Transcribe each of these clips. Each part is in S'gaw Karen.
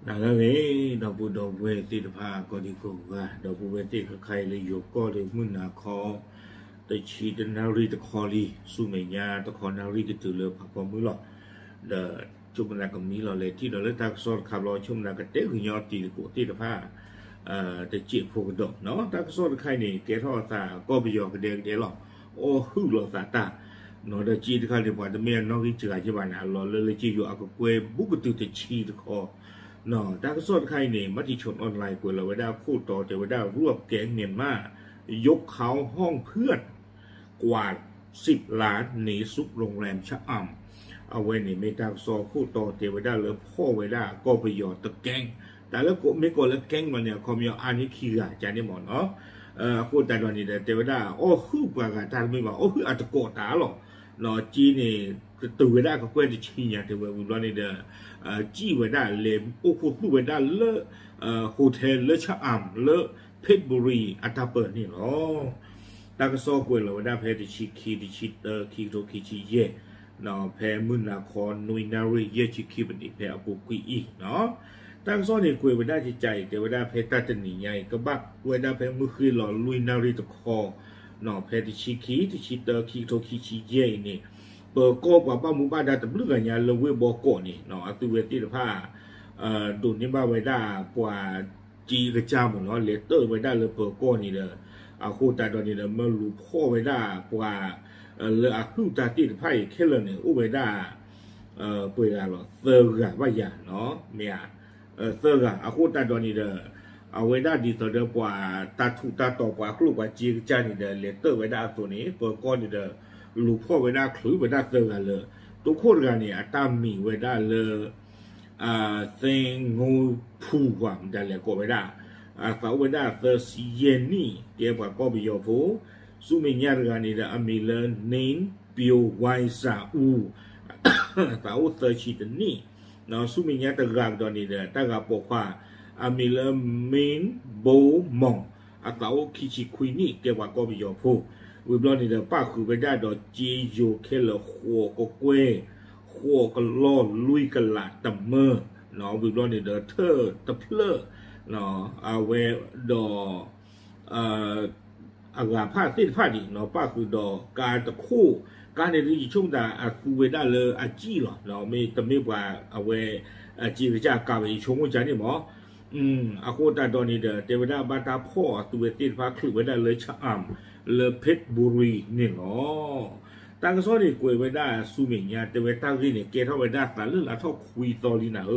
တၢ်လၢအဂ့ၤ ဒီပုၢ်ဒီဝဲၢ်သ့ၣ်တဖၣ် ကိးဒံကိးဂၤ ဒီပုၢ်ဝဲၢ်သ့ၣ်ခဲခါအံၤလၢယိၤကီၢ်ဒီးမုၢ်နၤခီ တဆံတနၣ်ရံၣ်တခီလံ ဆူမဲာ်ညါတခီနၣ်ရံၣ်ကတုၤလၢဖးဖီမုၢ်လီၤ. ဒီးဆိကမိၣ်သးကမံလီၤလဲၤထံၣ်ဒီးလၢတၢ်ကစီၣ်တခါဘျီ ဆိကမိၣ်သးကတဲဂုာ်ညီတံၤသကိးသ့ၣ်တဖၣ် တစဲးဖိကဒီးနီၤ တၢ်ကစီၣ်တခါအံၤန့ၣ် ကဲထီၣ်အသးကီၢ်ပယီၤကဒဲကဒဲလီၤ. အီၣ်ဟုၣ်လီၤသးတၢ် နီၤ ဒီးစ့တခါန့ၣ် ပှၤတမ့ၢ်အနီၣ်ဂံၢ်စှၤက့ဘၣ်န့ၣ် အလီၤလၢလၢက့ယိၤအကကွဲၢ်ဘူးကတုၤတဆံတခီ နီၤ တၢ်ကစီၣ်တခါအံၤန့ၣ် မၤတံၤဆိၣ် online ကွဲးလီၤဝဲဒၣ်ခိၣ်တီတဲဝဲဒၣ် ร่วมแก๊งเมียนมา ยกเขาห้องเพื่อน กวาดสิบล้านหนีซุกโรงแรมชะอำ အဝဲန့ၣ်မ့ၢ်တၢ်ကစီၣ်ခိၣ်တီတဲဝဲဒၣ်လၢဖီၣ်ဝဲဒၣ်ကီၢ်ပယီၤတ gang တၢ်လၢမ့ၢ်ကိးလၢ gang ဘၣ်န့ၣ် အခီပညီအါန့ၢ်ခံဂၤကန့ၣ်မ့ၢ်နီၤ အဃိသတးဒီးန့ၣ်ဒီး တဲဝဲဒၣ်အီၣ်ဟုၣ်ပှၤဂၤတၢ်တမ့ၢ်ဘၣ် အီၣ်ဟုၣ်အတကိးတၢ်လီၤ. နီၤ စ့န့ၣ် ကတုၤဝဲဒၣ်ကကွဲၢ်တဆံညါတဲဝဲဝံၤဘျီန့ၣ်ဒီး စံၣ်ဝဲဒၣ်လဲၤအိၣ်ခိၣ်သူၣ်ဝဲဒၣ်လၢ hotel လၢ ชะอำ လၢ เพชรบุรี အတၢ်ပၢၢ်န့ၣ်လီၤ. တၢ်ကစီၣ်ကွဲးလီၤဝဲဒၣ်ဖဲတဆံခံ တဆံတၢ ခံကထိခံဆံယဲၢ် ဖဲမုၢ်နၤခီနွံနၣ်ရံၣ်ယဲၢ်ဆံခံပနံးဖဲအပူၤကွံာ်အံၤနီၤ တၢ်ကစီၣ်န့ၣ်ကွဲးဝဲဒၣ်ကကါအံၤ တဲဝဲဒၣ်ဖဲတၢ်တနံၤညါအံၤ ကဘၣ်ဝဲဒၣ်ဖဲမုၢ်ဃ့ၢ်လီၤလွံၢ်နၣ်ရံၣ်တခီ နီၤ ဖဲတဆံခံ တဆံတၢ ခံကထိခံဆံယဲၢ်အံၤန့ၣ် ပၢၤကီၢ်ပှၤဘၣ်မူဘၣ်ဒါတဘျုးဂၤညါလၢဝ့ၢ်ဘီကီးန့ၣ် အသုဝဲသ့ၣ်တဖၣ် ဒိးန့ၢ်ဘၣ်ဝဲဒၣ်ပှၤစ့ကစၢ်မ့ၢ်နီၤ လဲၤတၢၢ်ဝဲဒၣ်လၢပၢၤကီၢ်န့ၣ်ဒီး အဃိသတးဒီးန့ၣ်ဒီး မၢလူၤဖီၣ်ဝဲဒၣ်ပှၤ လၢအဟုၣ်တၢ်သ့ၣ်တဖၣ်အံၤခဲလၢာ်န့ၣ် အိၣ်ဝဲဒၣ် ပှဲၤဂၤလီၤ သၢဂၤဘၣ်ယၤနီၤ မ့ၢ်ဧါ သၢဂၤ အဃိသတးဒီးန့ၣ်ဒီး အဝဲဒၣ်ဒ်သိးဒီးပှၤတၢ်ထူးတၢ်တီၤပှၤကျိၣ်ပှၤစ့ကစၢ်န့ၣ်ဒီး လဲၤတၢၢ်ဝဲဒၣ်အသိးန့ၣ် ပၢၤကီၢ်န့ၣ်ဒီး လူၤဖီၣ်ဝဲဒၣ်ချုးဝဲဒၣ်သၢဂၤလၢ တိခိၣ်တဂၤန့ၣ် အတၢ်မံၤဝဲဒၣ်လၢ သ့ငိဖူပှၤမတၤလဲၣ်ကိးဝဲဒၣ် အသးအိၣ်ဝဲဒၣ်သၢဆံယဲၢ်နံၣ် ကဲပှၤကီၢ်ပယီၤဖိ ဆူမဲာ်ညါတဂၤန့ၣ်ဒီး အမံၤလၢ န့ပျိဝဲစၢအူ အသးအိၣ်သၢဆံတနံၣ် ဆူမဲာ်ညါတဂၤကဒီးန့ၣ်ဒီး တၢ်ဂၤပိာ်ခွါ အမံၤလၢ မ့ဘိမီၢ် အသးအိၣ်ခံဆံခွံနံၣ် ကဲပှၤကီၢ်ပယီၤဖိ ဝံၤဘျီန့ၣ်ဒီး ပၣ်ဃုာ်ဝဲဒၣ်ဒီးစ့ယိၤခဲလၢာ်ဃိးကကွဲၢ် ဃိးကလီၢ်လွံၢ်ကလးတမၢ ဝံၤဘျီန့ၣ်ဒီးထၢၣ်တဖျၢၣ် အဝဲဒီး အဂၤဖၣ်သ့ၣ်တဖၣ်န့ၣ် ပၣ်ဃုာ်ဒီးကါတခိၣ် ကါန့ၣ်ဒ်ယဆိကမိၣ်သးအသူဝဲဒၣ်လၢအစံၣ်လီၤ မ့တမ့ၢ်ပှၤအဝဲ အစ့ကစၢ်ကါဝဲယဆိကမိၣ်ကန့ၣ်မ့ၢ် အဃိသတးဒီးန့ၣ်ဒီး တဲဝဲဒၣ်ဘၣ်တၢ်ဖီၣ်အသူဝဲသ့ၣ်တဖၣ်ချုးဝဲဒၣ်လၢ ชะอำ လၢ เพชรบุรี န့ၣ်လီၤ. တၢ်ကစီၣ်န့ၣ်ကွဲးဝဲဒၣ်ဆူမဲာ်ညါ တဲဝဲတၢ်ဂ့ၢ်န့ၣ် ကဲထီၣ်ဝဲဒၣ်သးလၢလါထီၣ်ခွံသီလံနၤဧ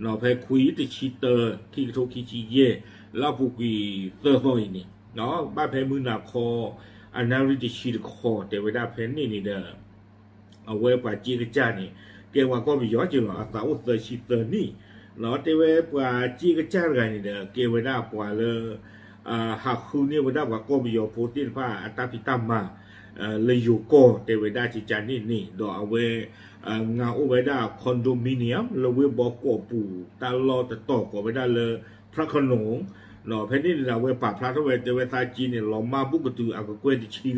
ၢ, ဖဲခွံတဆံတၢ ခံကထိခံဆံယဲၢ် လၢအပူၤကွံာ်သၢသီအံၤန့ၣ် ဘၣ်ဖဲမုၢ်နၤခီ အနၣ်ရံၣ်တဆံတခီ တဲဝဲဒၣ်ဖဲန့ၣ်န့ၣ်ဒီး အဝဲပှၤစ့ကစၢ်န့ၣ် ကဲပှၤကီၢ်ပယီၤက့ၤလီၤ အသးအိၣ်သၢဆံသၢနံၣ်, တဲဝဲပှၤစ့ကစၢ်တဂၤန့ၣ်ဒီး ကဲဝဲဒၣ်ပှၤလၢ ဟးဃုန့ၢ်ဝဲဒၣ်ပှၤကီၢ်ပယီၤဖိသ့ၣ်တဖၣ်အတၢ်ဖံးတၢ်မၤ လၢယိၤကီၢ်တဲဝဲဒၣ်ကကန့ၣ်န့ၣ် ဒီးအဝဲ ငါအိၣ်ဝဲဒၣ် condominium လၢဝ့ၢ်ဘီကီးပူၤ တၢ်လီၢ်တတီၤကိးဝဲဒၣ်လၢ ဖျါခနိၣ် ဖဲန့ၣ်န့ၣ်ဒီး အဝဲပာ်ဖျါထီၣ်ဝဲတဲဝဲသးက့န့ၣ် လီၤမၢ်ဘူးကတုၤအကကွဲၢ်တဆံတခီ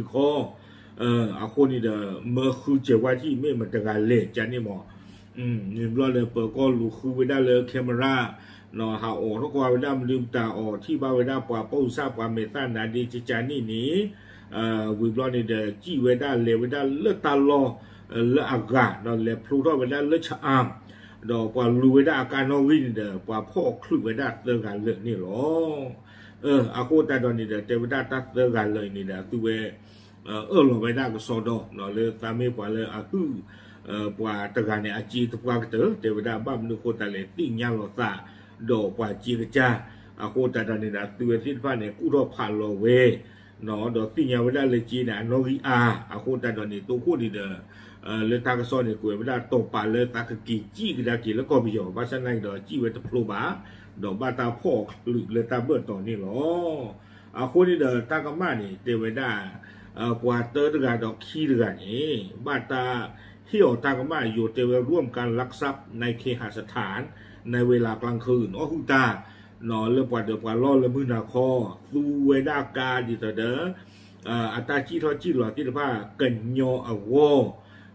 အဃိန့ၣ်ဒီး မၢဃုစၢၤဝဲထံၣ်မ့ၢ်မတဂၤလဲၣ်ကန့ၣ်မး မ့ၢ်ဘျီလၢပၢၤကီၢ်လူၤဃုဝဲဒၣ်လၢ camera ဟးအီၣ်ထီၣ်ကွၢ်ဝဲဒၣ်မနုၤမတၤအီၣ် ထံၣ်ဘၣ်ဝဲဒၣ်ပှၤပိာ်စၢ်ပှၤမဲာ်သၣ်နါဒ့ကကန့ၣ်န့ၣ် ဝံၤဘျီန့ၣ်ဒီး စံၣ်ဝဲဒၣ်လဲၤဝဲဒၣ်လၢတၢ်လီၢ် လၢအဂၤ ဒီးလဲၤဖျိထီၣ်ဝဲဒၣ်လၢ ชะอำ ဒီးပှၤလူၤဝဲဒၣ်အကါနီၣ်ဂံၢ်န့ၣ်ဒီး ပှၤဖီၣ်ချုးဝဲဒၣ်သၢဂၤလၢာ်န့ၣ်လီၤ. အဃိသတးဒီးန့ၣ်ဒီး တဲဝဲဒၣ်တၢ်သၢဂၤလၢာ်အံၤန့ၣ်ဒီး အသုဝဲ အၢၣ်လီၤဝဲဒၣ်ကစီဒီ လၢသးမ့ၢ်ပှၤလၢအဟုၣ် ပှၤတဂၤန့ၣ် အစ့တပှၢ်ကတၢၢ် တဲဝဲဒၣ်ဘၣ်မနုၤအဃိသတးလဲၣ် သ့ၣ်ညါလီၤသး ဒီးပှၤစ့ကစၢ် အဃိသတးဒီးန့ၣ်ဒီး အသုဝဲသ့ၣ်တဖၣ်န့ၣ် ကူၣ်ထီၣ်ဖးလီၤဝဲ ဒီးသ့ၣ်ညါဝဲဒၣ်လၢစ့န့ၣ် အနီၣ်ဂံၢ်အါ အဃိသတးဒီးန့ၣ် တိခိၣ်န့ၣ်ဒီး လၢတၢ်ကစီၣ်န့ၣ် ကွဲးဝဲဒၣ်တီၤပာ်လၢသးကက့ၤစံၣ်ကဒါက့ၤလၢကီၢ်ပယီၤ ဘၣ်ဆၣ်နာ်က့ၤဒီး စံၣ်ဝဲတဖျိဘၣ် ဒီးဘၣ်တၢ်ဖီၣ်ချုးလၢတၢ်ဘၢၣ်တီၤန့ၣ်လီၤ. အဃိန့ၣ်ဒီးတၢ်ကမၣ်န့ၣ် တဲဝဲဒၣ် ပှၤတၢတဂၤဒီးခံတဂၤန့ၣ် ဘၣ်တၢ်ဟ့ၣ်အီၤတၢ်ကမၣ် ယိၤတဲဝဲ ร่วมกันลักทรัพย์ในเคหสถานในเวลากลางคืน အီၣ်ဟုၣ်တၢ် လၢပှၤဒၢးပှၤလီၢ်လၢမုၢ်နၤခီ သူဝဲဒၣ်ကါဒ်သိးဒီး အတၢ်စံၣ်ထီၣ်စံၣ်လီၤသ့ၣ်တဖၣ် ကညီအဂီၢ်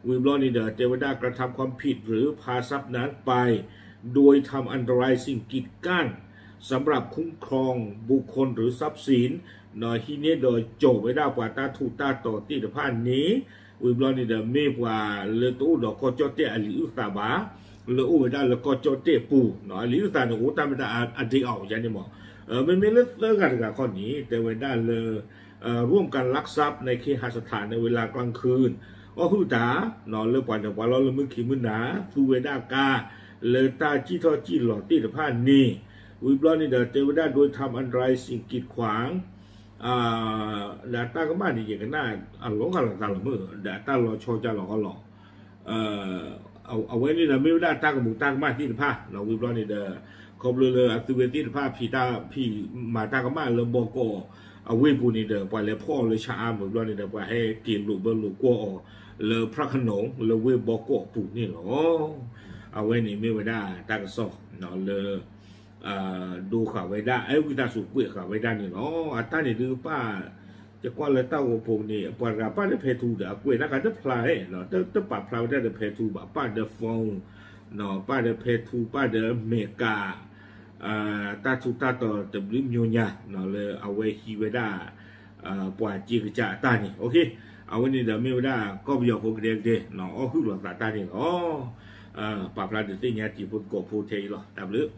ဝံၤဘျီန့ၣ်ဒီး တဲဝဲဒၣ် กระทำความผิดหรือพาทรัพย์นั้นไป โดยทำอันตรายสิ่งกีดกั้นสำหรับคุ้มครองบุคคลหรือทรัพย์สิน ဟံးန့ၢ်ဒီးကၠီၣ်ဝဲဒၣ်ပှၤတၢ်ထူးတၢ်တီၤသ့ၣ်တဖၣ်န့ၣ် ဝံၤဘျီန့ၣ်ဒီး မ့ၢ်ပှၤလၢတအိၣ်ဒီးကီၢ်ကၠီၣ်တဲၣ်အလံာ်အုၣ်သးဘၣ်, လၢအိၣ်ဝဲဒၣ်လၢကီၢ်ကၠီၣ်တဲၣ်ပူၤ, အလံာ်အုၣ်သးန့ၣ် အိၣ်တၢ်မ့ၢ်တၢ်အဒ့အီၤယါန့ၣ်မး, မ့မ့ၢ်လၢသၢဂၤတဂၤခီန့ၣ် တဲဝဲဒၣ်လၢ ร่วมกันลักทรัพย์ในเคหสถานในเวลากลางคืน အီၣ်ဟုၣ်တၢ် လၢပှၤဒၢးပှၤလီၢ်လၢမုၢ်ခံမုၢ်နၤ သူဝဲဒၣ်ကါ လၢတၢ်စံၣ်ထီၣ်စံၣ်လီၤသ့ၣ်တဖၣ်န့ၣ်, ဝံၤဘျီန့ၣ်ဒီး တဲဝဲဒၣ် โดยทำอันตรายสิ่งกีดขวาง ဒီးတၢ်ကမၣ်န့ၣ် ယကနၣ်အလီၤဂာ်လိာ်သးလီၤမုၢ် ဒီးအတၢ်လီၤဆီကၢ်လီၤအီလီၤ အဝဲန့ၣ်ဒီးမ့ၢ်ဝဲဒၣ်တၢ်ကမူးတၢ်ကမၣ်သ့ၣ်တဖၣ် ဝံၤဘျီန့ၣ်ဒီး ခီဖျိလၢအသုဝဲသ့ၣ်တဖၣ်ဖံးတၢ်ဖံး မၤတၢ်ကမၣ်လၢဘီကီးအဝ့ၢ်ပူၤန့ၣ်ဒီး ပှၤလဲၤဖီၣ်အီၤလၢဆၣ်အါမုၢ်ဘျီန့ၣ်ဒီး ပှၤဟဲက့ၤလိာ်ဘၢလိာ်ကွီၢ်အီၤလၢ ဖရၣ်ခနိၣ် လၢဝ့ၢ်ဘီကီးအပူၤန့ၣ်လီၤ. အဝဲန့ၣ်မ့ၢ်ဝဲဒၣ်တၢ်ကစီၣ်လၢ ဒိဃာ်ဝဲဒၣ် အဲၣ်ဝံသးစူၤကွဲးဃာ်ဝဲဒၣ်န့ၣ်လီၤ. အတၢ်န့ၣ်ဒုးပၢ် ယကွၢ်လၢတၢ်ဂီၤဖိန့ၣ် ပှၤတဂၤပၢ်ဒီးဖဲထူဒီး အကွဲးတၢ်ခါတဖျါ တပာ်ဖျါဝဲဒၣ်ဒီးဖဲထူဘၣ် ပၢ်ဒီး phone ပၢ်ဒီးဖဲထူ ပၢ်ဒီးမဲာ်ကး တၢ်ထူးတၢ်တီၤတဘျုးမျိုးညါ လၢအဝဲဟံးဝဲဒၣ် ပှၤစ့ကစၢ်အတၢ်န့ၣ် အဝဲန့ၣ်ဒီးမ့ၢ်ဝဲဒၣ်ကီၢ်ပယီၤဖိကဒဲကဒဲ အီၣ်ဟုၣ်လိာ်သးတၢ်န့ၣ်လီၤ. ပာ်ဖျါဒုးသ့ၣ်ညါတံၤဖိသကိးဖိထဲအံၤလီၤ. တၢ်ဘျုး